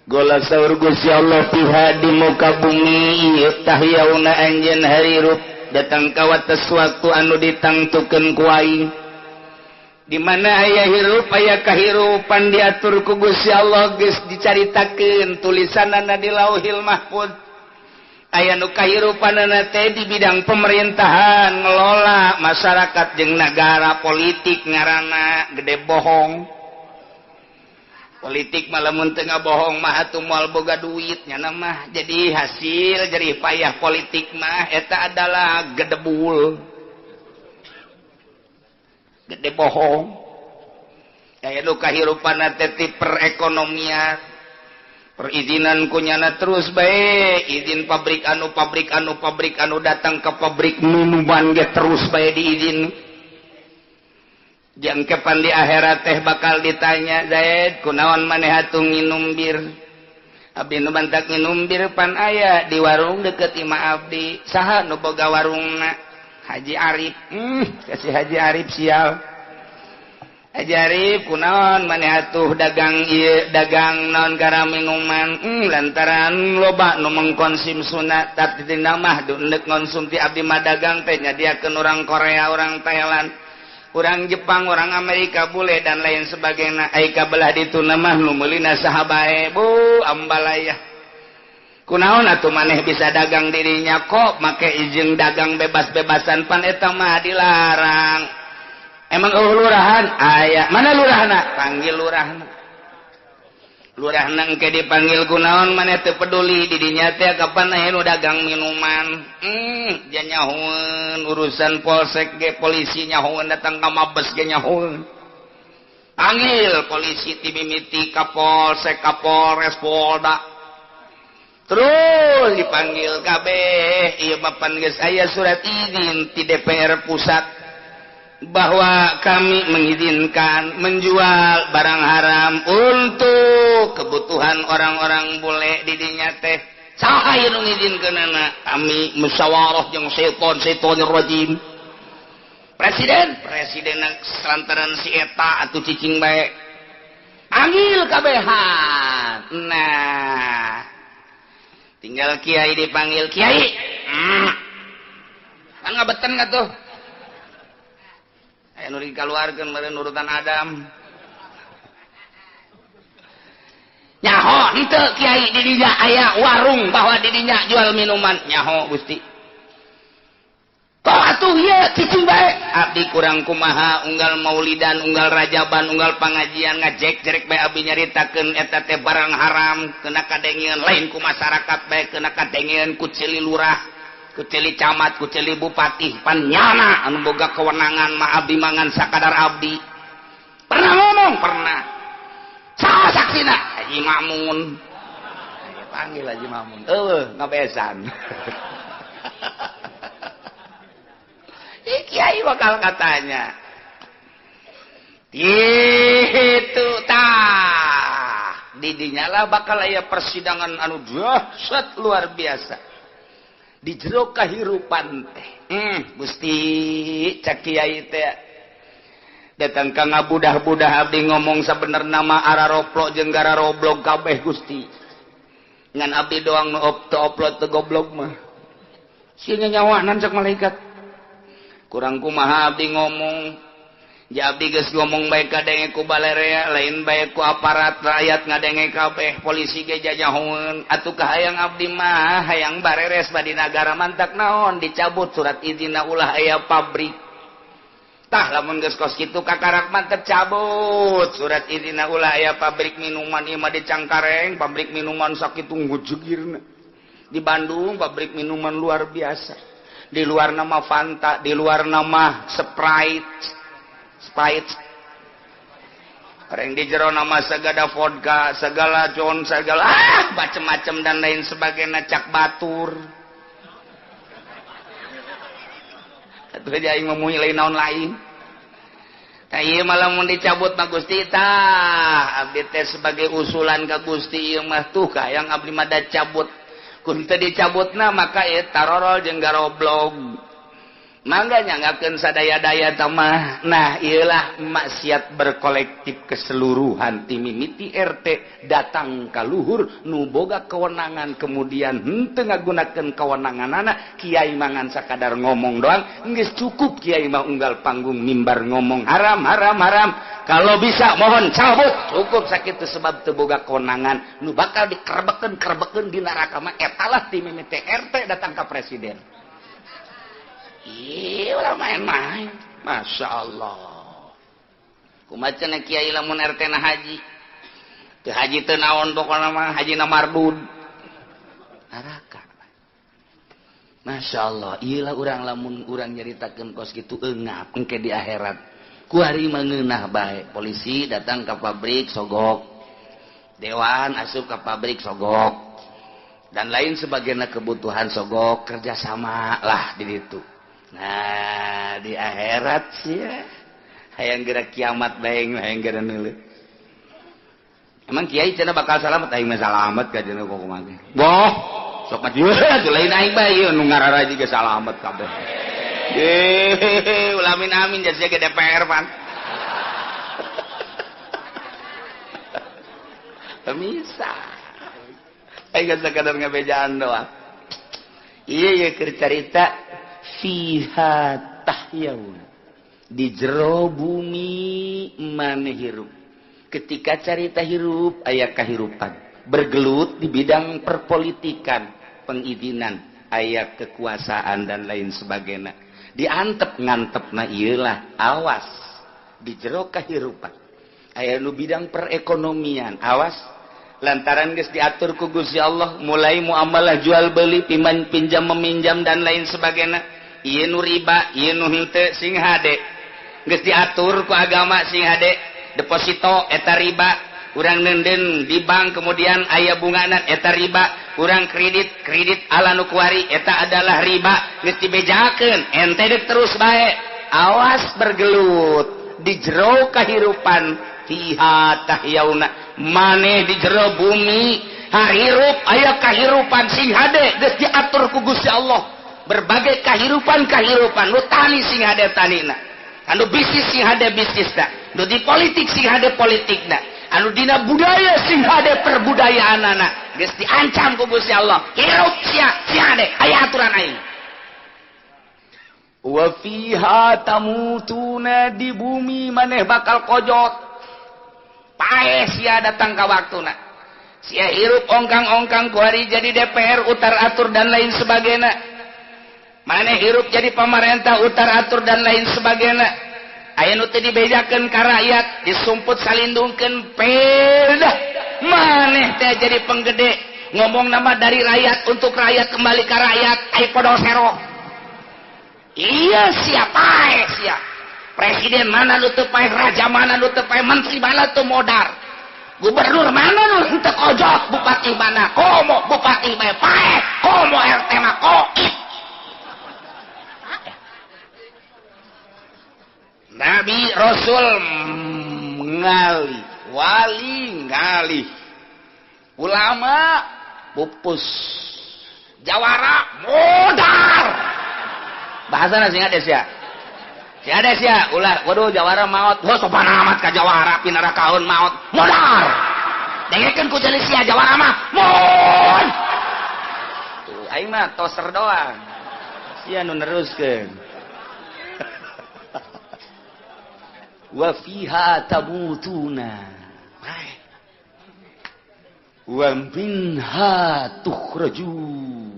Speaker 1: Gola saur Gusti Allah fiha di muka bumi ieu tahyauna anjeun harirup datang ka wates waktu anu ditangtukeun ku aing. Di mana aya hirup aya kahirupan diatur ku Gusti Allah geus dicaritakeun tulisanana di Lauhil Mahfuz. Aya nu kahirupanana teh di bidang pemerintahan ngelola masyarakat jeung nagara, politik ngaranna gede bohong. Politik mah lamun teu ngabohong mah atuh moal boga duit nya mah. Jadi hasil jerih payah politik mah eta adalah gedebul. Gede bohong. Aya nu kahirupanna teh ti perekonomian. Perizinan kunyana terus bae, izin pabrik anu pabrik anu pabrik anu datang ke pabrik minuman ge terus bae diizin. Jangkepan di akhirat teh bakal ditanya, Zaid, kunaon maneh atuh nginum bir? Abdi nu bantak nginum bir pan aya di warung deket imah abdi. Saha nu boga warungna? Haji Arif. Kasih Haji Arif sial. Haji Arif kunaon maneh atuh dagang ieu, dagang naon gara minuman? Lantaran loba nu mengkonsumsuna tapi dina mah deuk ngonsumti abdi mah dagang teh nyadiakeun urang Korea, urang Thailand, urang Jepang, orang Amerika bule dan lain sebagainya. Ai kabelah ditu mah nu meulina saha bae, bu ambalaya. Kunaon atuh maneh bisa dagang dirinya kok make izin dagang bebas-bebasan pan eta mah dilarang. Emang eueuh lurahan? Aya. Mana lurahna? Panggil lurahna. Lurahna engke dipanggil kunaon maneh teu peduli didinya teh kapan aya nu dagang minuman. Dia nyahoeun urusan polsek ge polisi nyahoeun datang ka Mabes ge nyahoeun. Panggil polisi ti mimiti ka polsek, ka Polres, Polda. Terus dipanggil kabeh, ieu mah pan geus aya surat izin ti DPR pusat bahwa kami mengizinkan menjual barang haram untuk kebutuhan orang-orang bule didinya teh. Saha ieu nu ngizinkeunana? Kami musyawarah jeung setan-setan rajim. Presiden, presiden lantaran si eta atuh cicing bae. Panggil kabehan. Nah, tinggal kiai dipanggil kiai. Kan ngabeten gak tuh? Aya nu dikaluarkeun meureun urutan Adam. Nyaho henteu kiai di dinya aya warung bahwa di dinya jual minuman. Nyaho Gusti. Atuh ieu cicing bae abdi kurang kumaha unggal maulidan unggal rajaban unggal pangajian ngajek-jerek bae abdi nyaritakeun eta teh barang haram kena kadengeun lain ku masyarakat bae kena kadengeun ku ceuli lurah ku ceuli camat ku ceuli bupati pan nyana anu boga kewenangan mah abdi mangan sakadar abdi pernah ngomong pernah saha saksina Haji Mamun panggil Haji Mamun eueuh ngabesan kiai bakal katanya itu tah didinyalah bakal aya persidangan anu dahsyat luar biasa di jero kahirupan teh Gusti cak kiai teh datang ka ngabudah-budah abdi ngomong sabenerna mah araroplok jeung gararoblog kabeh Gusti ngan abdi doang nu opto-oplot teu goblok mah sieun nyawanan cak malaikat kurang kumaha abdi ngomong ja abdi geus ngomong bae kadenge ku balerea lain bae ku aparat rakyat ngadenge kabeh polisi ge jajahoeun atuh kahayang abdi mah hayang bareres badi nagara mantak naon dicabut surat izinna ulah aya pabrik tah lamun geus kos kitu kakarak mah tercabut surat izinna ulah aya pabrik minuman ieu mah di Cangkareng pabrik minuman sakitu ngujegirna di Bandung pabrik minuman luar biasa di luar nama Fanta, di luar nama Sprite, Sprite. Reng di jero nama segala vodka, segala john, segala macem-macem dan lain sebagainya cak batur. Atuh aja aing memuhi lain naon lain. Tah ieu malah mun dicabut mah Gusti tah abdi teh sebagai usulan ka Gusti ieu mah tuh kahayang abdi mah da cabut. Kun teu dicabutna maka ieu tarorol jeung garoblog mangga nyanggakeun sadaya-daya tamah. Nah ieulah maksiat berkolektif keseluruhan ti mimiti RT datang ka luhur nu boga kewenangan kemudian henteu ngagunakeun kewenanganana kiai mangan sakadar ngomong doang geus cukup kiai mah unggal panggung mimbar ngomong haram haram haram kalau bisa mohon cabut cukup sakitu sebab teu boga kewenangan nu bakal dikerebekeun-kerebekeun di neraka mah etalah ti mimiti RT datang ka presiden. Iya, ulah main-main. Masya Allah. Kumaha cenah kiai lamun RT na haji. Teu haji teu naon pokona mah haji na mardud. Neraka. Masya Allah, ieu lah urang lamun urang nyaritakeun kos kitu eungap engke di akhirat. Kuari mah ngeunah bae. Polisi datang ka pabrik sogok. Dewan asup ka pabrik sogok. Dan lain sebagainya kebutuhan sogok kerjasama lah di ditu. Nah di akhirat sih ya hayang gerak kiamat bae hayang gerak neuleuh. Emang kiai cenah bakal salamet aing mah salamet ka cenah kumaha ge. Boh, sok mah ieu lain aing bae ieu nu ngararaji ge salamet kabeh. Ye, ulah amin amin jadi ge DPR pan. Pemirsa. Aing sakadar ngabejaan doang. Ieu ye keur carita fiha tahyaun di jero bumi maneh hirup. Ketika carita hirup aya kahirupan, bergelut di bidang perpolitikan, pengizinan, aya kekuasaan dan lain sebagainya. Diantep ngantepna ieulah awas di jero kahirupan. Aya nu bidang perekonomian, awas lantaran geus diatur ku Gusti Allah mulai muamalah jual beli, pinjam meminjam dan lain sebagainya. Ieu nu riba, ieu nu henteu sing hade. Geus diatur ku agama sing hade. Deposito eta riba, urang neunden di bank kemudian aya bungana eta riba, urang kredit, kredit ala nu kuari eta adalah riba. Geus dibejakeun, ente deuk terus bae. Awas bergelut di jero kahirupan fiha tahyauna. Maneh di jero bumi hahirup aya kahirupan sing hade geus diatur ku Gusti Allah. Berbagai kahirupan-kahirupan nu tani sing hade tanina, anu bisnis sing hade bisnisna, nu di politik sing hade politikna, anu dina budaya sing hade perbudayaanana geus diancam ku Gusti Allah. Hirup sia sing hade aya aturan aing. Wa fiha tamutuna di bumi maneh bakal kojot. Paeh sia datang ka waktuna. Sia hirup ongkang-ongkang kuari jadi DPR utar atur dan lain sebagainya. Maneh hirup jadi pamarentah utar atur dan lain sebagainya. Aya nu teu dibejakeun ka rakyat, disumput salindungkeun pedah. Maneh teh jadi penggede, ngomong nama dari rakyat untuk rakyat kembali ke rakyat, ai podol sero. Iya siapa siap. Presiden mana nu teu paeh, raja mana nu teu paeh, menteri mana teu modar. Gubernur mana nu teu kojok, bupati mana komo bupati bae paeh, komo RT mah koit. Nabi Rasul ngali, wali ngali, ulama pupus, jawara modar. Bahasa sing ada sia. Sing ada sia, ulah waduh jawara maot. Wah sopan amat ka jawara pinara kaun maot, modar. Dengekeun ku jadi sia jawara mah mod. Tuh aing mah toser doang. Sia nu neruskeun. Wa fiha tamutuna wa minha tukhrajun.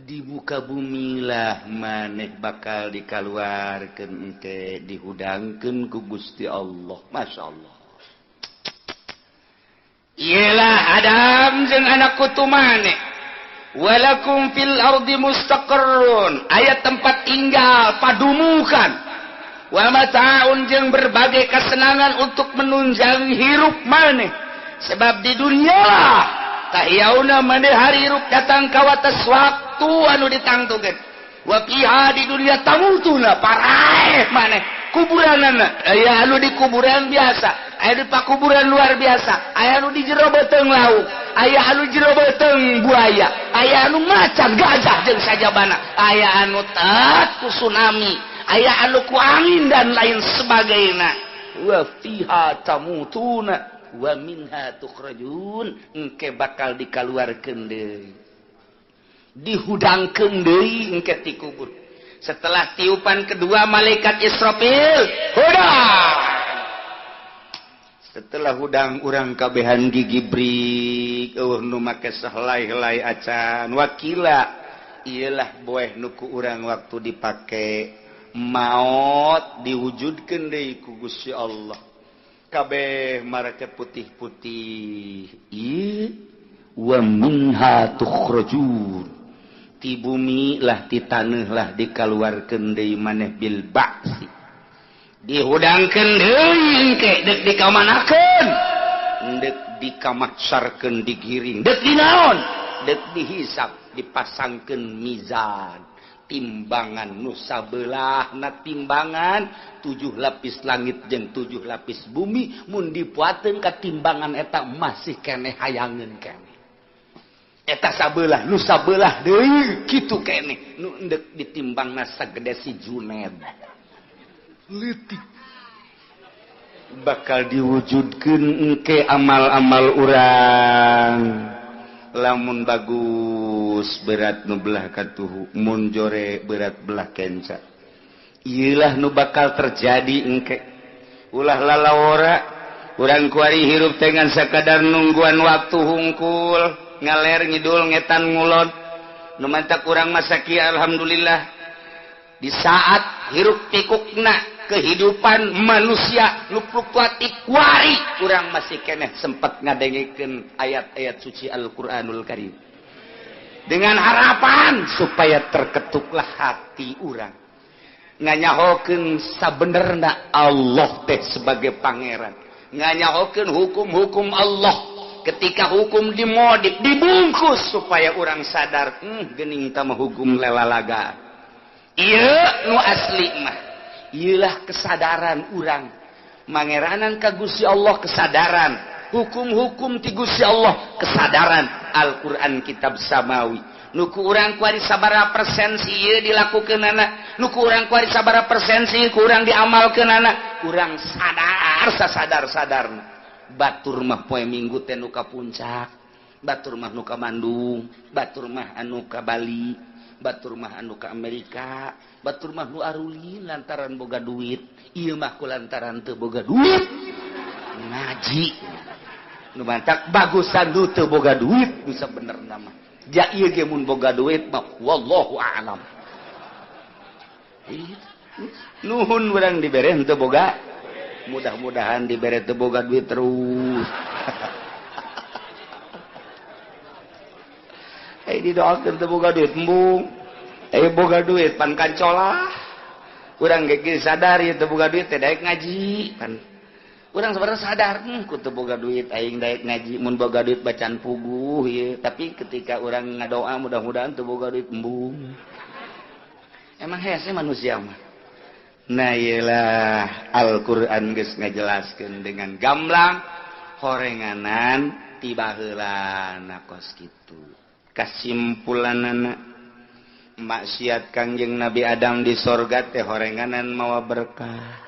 Speaker 1: Di muka bumilah maneh bakal dikaluarkeun engke dihudangkeun ku Gusti Allah. Masya Allah. Iyalah Adam jeung anak kutu maneh. Walakum fil ardi mustaqarrun, aya tempat tinggal padumukan. Wa mata'un jeung berbagai kesenangan untuk menunjang hirup maneh. Sebab di dunia lah tahyauna maneh hari hirup datang ka wates waktu anu ditangtukeun. Wa fiha di dunia tamutuna paraeh maneh kuburanana aya anu di kuburan biasa, aya di pakuburan luar biasa, aya anu di jero beuteung laut, aya anu jero beuteung buaya, aya anu macan gajah jeung sajabana, aya anu tat ku tsunami, aya anu ku angin dan lain sebagainya. Wa fiha tamutuna wa minha tukhrajun, engke bakal dikaluarkeun deui, dihudangkeun deui engke ti kubur. Setelah tiupan kedua malaikat Israfil hudang. Setelah hudang urang kabehan gigi brik eueuh nu make sahelai-helai acan. Wakila iyalah boeh nu ku urang waktu dipake maot diwujudkeun deui ku Gusti Allah. Kabeh marake putih-putih. Ieu wa minha tukhrajun. Ti bumi lah ti taneuh lah dikaluarkeun deui maneh bil ba'si. Dihudangkeun deui engke deuk dikamanakeun? Deuk dikamahsarkeun digiring. Deuk dinaon? Deuk dihisab, dipasangkeun mizan. Timbangan nu sabelahna timbangan 7 lapis langit jeung 7 lapis bumi, mun dipuateun ka timbangan eta masih keneh hayangeun keneh. Eta sabelah nu sabelah deui kitu keneh nu endek ditimbangna sagede si Juned. Leutik. Bakal diwujudkeun engke amal-amal urang. Lamun bagus berat nu belah katuhu, mun jore berat belah kenca. Ieulah nu bakal terjadi engke. Ulah lalawora urang kuari hirup teh ngan sakadar nungguan waktu hungkul, ngaler ngidul ngetan ngulon. Nu mantak urang masa kieu alhamdulillah di saat hiruk pikukna kehidupan manusia nu fluktuatif kuari urang masih keneh sempat ngadengekeun ayat-ayat suci Al-Qur'anul Karim dengan harapan supaya terketuklah hati urang nganyahokeun sabenerna Allah teh sebagai pangeran, nganyahokeun hukum-hukum Allah. Ketika hukum dimodif dibungkus supaya urang sadar geuning tah mah hukum lelalaga. Ieu nu asli mah iyalah kesadaran urang mangeranan ka Gusti Allah, kesadaran hukum-hukum ti Gusti Allah, kesadaran Al-Qur'an kitab samawi. Nu ku urang kuari sabaraha persen ieu dilakukeunana, nu ku urang kuari sabaraha persen ieu ku urang diamalkeunana, urang sadar sasadar-sadarna. Batur mah poe Minggu teh nu ka Puncak, batur mah nu ka Bandung, batur mah anu ka Bali, batur mah anu ka Amerika, batur mah nu arulin lantaran boga duit, ieu mah ku lantaran teu boga duit ngaji. Nu mantak bagusan nu teu boga duit bisa bener nama. Ja ieu ge mun boga duit mah wallahu a'lam. Nuhun urang dibere henteu boga. Mudah-mudahan dibere teu boga duit terus. Didoakeun teu boga duit embung. Boga duit pan kancolah. Urang ge sadar ieu teu boga duit teh daek ngaji pan. Urang sebenarnya sadar, ku teu boga duit aing daek ngaji, mun boga duit bacaan puguh ieu. Tapi ketika urang ngadoa mudah-mudahan teu boga duit embung. Emang hese manusia mah. Nah iyalah Al-Qur'an geus ngajelaskeun dengan gamblang horenganan ti baheulana kos kitu. Kasimpulanana maksiat Kangjeng Nabi Adam di sorga teh horenganan mawa berkah.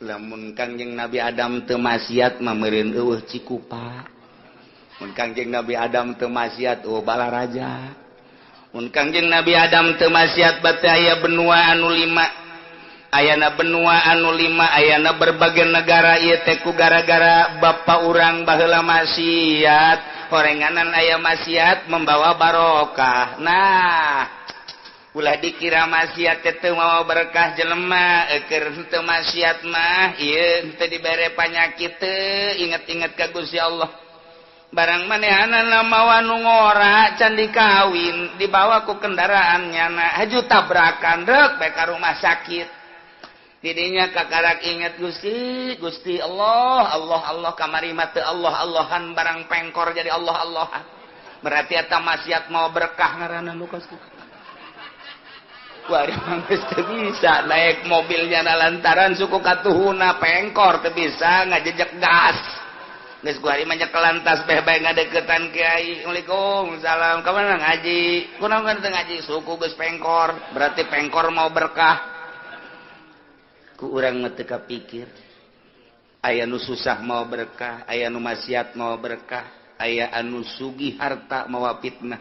Speaker 1: Lamun Kangjeng Nabi Adam teu maksiat mah meureun eueuh Cikupa. Mun Kangjeng Nabi Adam teu maksiat eueuh Balaraja. Mun Kangjeng Nabi Adam teu maksiat bate aya benua anu 5. Ayana benua anu 5, ayana berbagai negara ieu teh ku gara-gara bapa urang baheula maksiat. Horenganan aya maksiat membawa barokah. Nah, ulah dikira maksiat teh teu mawa berkah jelema, keur teu maksiat mah ieu teu dibere panyakit teu inget-inget ka Gusti Allah. Barang manehanana mawa nu ngora can dikawin, dibawa ku kendaraan nyana, haju tabrakan reuk bae ka rumah sakit. Didinya kakarak inget Gusti, Gusti Allah, Allah, Allah kamari mah teu Allah Allahan barang pengkor jadi Allah Allahan. Berarti eta maksiat mau berkah ngaranna nu kos kitu. Wah, geus teu bisa naik mobilnya na lantaran suku katuhuna pengkor teu bisa ngajejek gas. Geus kuari mah nyekelan tas beh bae ngadeukeutan kiai. Waalaikumsalam. Ka mana ngaji? Kunaon teu ngaji? Suku geus pengkor, berarti pengkor mau berkah. Ku urang mah teu kapikir. Aya nu susah mau berkah, aya nu maksiat mau berkah, aya anu sugih harta mawa fitnah.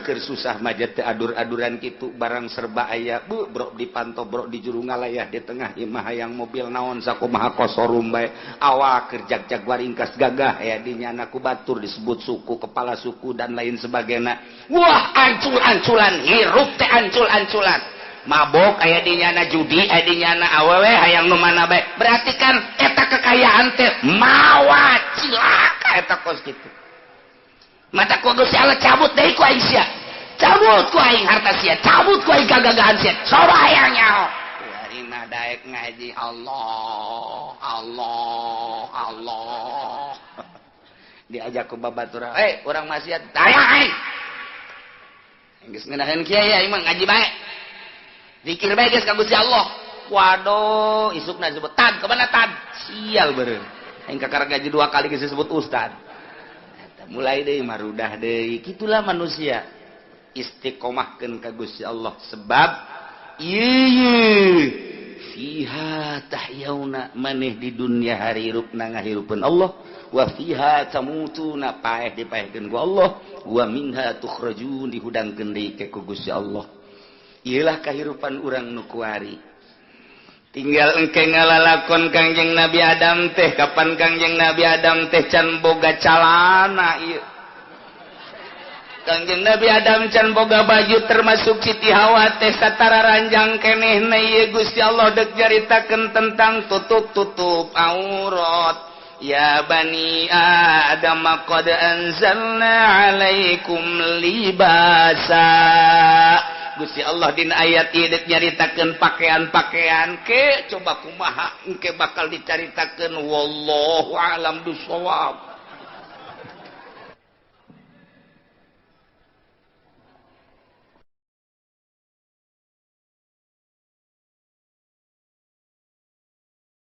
Speaker 1: Keur susah mah teu adur-aduran kitu barang serba aya, bu brok dipanto brok di juru ngalayah di tengah imah hayang mobil naon sakumaha kosorum bae. Awak keur jag-jag waringkas gagah aya di nyana ku batur disebut suku, kepala suku dan lain sebagainya. Wah, ancul-anculan hirup teh ancul-anculan. Mabok aya di nyana judi aya di nyana awewe hayang nu mana bae. Berarti kan eta kekayaan teh mawa cilaka eta kos kitu. Mata ku Gusti Allah cabut deui ku aing sia. Cabut ku aing harta sia, cabut ku aing kagagahan sia. Coba hayang nyaho. Kuari mah daek ngaji Allah, Allah, Allah. Diajak ku babatur, "Eh, urang maksiat, hayang aing." Geus ngeunaheun kiai aing mah ngaji bae. Zikir bae geus ka Gusti Allah. Waduh, isukna disebut tad, ka mana tad? Sial beureum. Aing kakara gaji 2 kali geus disebut ustad. Mulai deui marudah deui. Kitulah manusia. Istiqomahkeun ka Gusti Allah sebab ieu fiha tahyauna maneh di dunia harirupna ngahirupeun Allah wa fiha tamutuna paeh dipaehkeun ku Allah wa minha tukhrajun dihudangkeun deui ke ku Gusti Allah. Ieulah kahirupan urang nu kuari. Tinggal engke ngalalakon Kangjeng Nabi Adam teh kapan Kangjeng Nabi Adam teh can boga calana ieu. Kangjeng Nabi Adam can boga baju termasuk Siti Hawa teh satara ranjang kenehna ieu Gusti Allah deuk nyaritakeun tentang tutup-tutup aurat. Ya bani Adam qad anzalna alaikum libasa. Gusti Allah dina ayat ieu deuk nyaritakeun pakaian-pakaian ke coba kumaha engke bakal dicaritakeun wallahu alam bisawab.